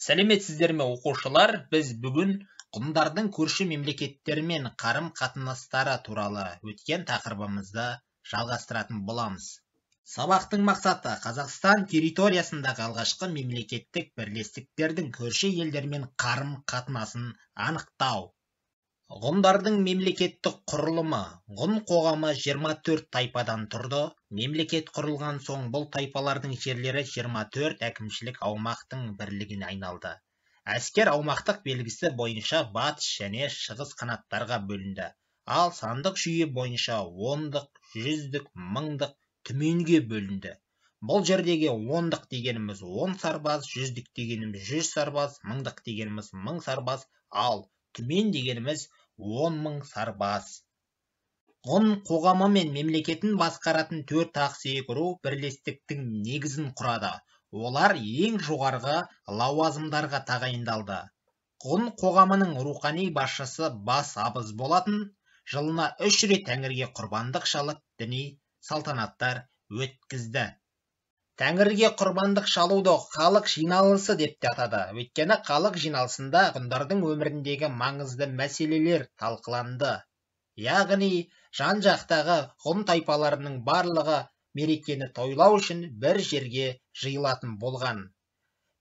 Сәлеметсіздер ме, оқушылар? Біз бүгін ғұндардың көрші мемлекеттермен қарым-қатынастары туралы өткен тақырыбымызды жалғастыратын боламыз. Сабақтың мақсаты: Қазақстан территориясындағы алғашқы мемлекеттік бірлестіктердің көрші елдермен қарым-қатынасын анықтау. Ғұндардың мемлекеттік құрылымы. Ғұн қоғамы 24 тайпадан тұрды. Мемлекет құрылған соң бұл тайпалардың жерлері 24 әкімшілік аумақтың бірлігіне айналды. Әскер аумақтық белгісі бойынша батыс және шығыс қанаттарға бөлінді. Ал сандық жүйе бойынша ондық, жүздік, мыңдық, түменге бөлінді. Бұл жердегі ондық дегеніміз 10 сарбаз, жүздік дегеніміз 100 сарбаз, мыңдық дегеніміз 1000 сарбаз, ал түмен дегеніміз 10 мың сарбаз. Ғұн қоғамы мен мемлекетін басқаратын 4 ақсүйек ру бірлестіктің негізін құрады. Олар ең жоғарғы лауазымдарға тағайындалды. Ғұн қоғамының рухани басшысы бас абыз болатын, жылына 3 рет тәңірге құрбандық шалып, діни салтанаттар өткізді. Тәңірге құрбандық шалуды халық жиналысы деп те атады. Өйткені халық жиналысында ғұндардың өміріндегі маңызды мәселелер талқыланды. Яғни жан-жақтағы ғұн тайпаларының барлығы мерекені тойлау үшін бір жерге жиылатын болған.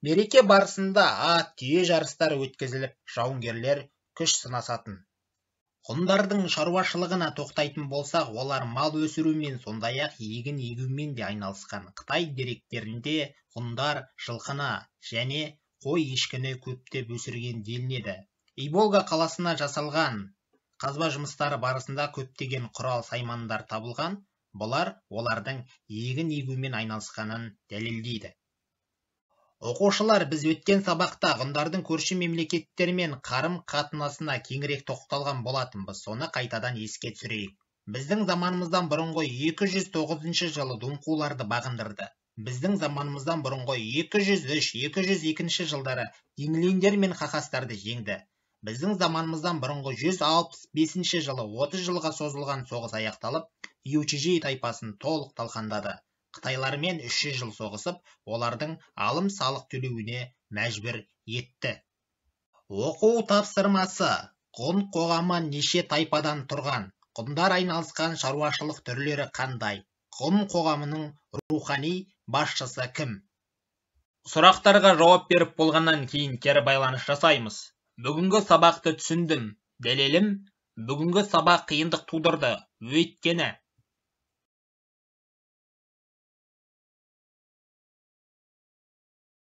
Мереке барысында ат, түйе жарыстары өткізіліп, жауынгерлер күш сынасатын. Ғұндардың шаруашылығына тоқтайтын болсақ, олар мал өсірумен, сондай-ақ егін егумен де айналысқан. Қытай деректерінде ғұндар жылқыны және қой-ешкіні көптеп өсірген делінеді. Иболга қаласына жасалған қазба жұмыстары барысында көптеген құрал-саймандар табылған. Бұлар олардың егін егумен айналысқанын дәлелдейді. Оқушылар, біз өткен сабақта ғұндардың көрші мемлекеттермен қарым-қатынасына кеңірек тоқталған болатынбыз. Соны қайтадан еске түсірейік. Біздің заманымыздан бұрынғы 209 жылы дунхуларды бағындырды. Біздің заманымыздан бұрынғы 203-202 жылдары динлиндер мен хақастарды жеңді. Біздің заманымыздан бұрынғы 165 жылы 30 жылға созылған соғыс аяқталып, Ючжи тайпасын толық талқандады. Қытайлармен 300 жыл соғысып, олардың алым-салық төлеуіне мәжбүр етті. Оқу тапсырмасы: Ғұн қоғамы неше тайпадан тұрған? Ғұндар айналысқан шаруашылық түрлері қандай? Ғұн қоғамының рухани басшысы кім? Сұрақтарға жауап беріп болғаннан кейін кері байланыс жасаймыз. Бүгінгі сабақты түсіндім. Дәлелім: бүгінгі сабақ қиындық тудырды. Өйткені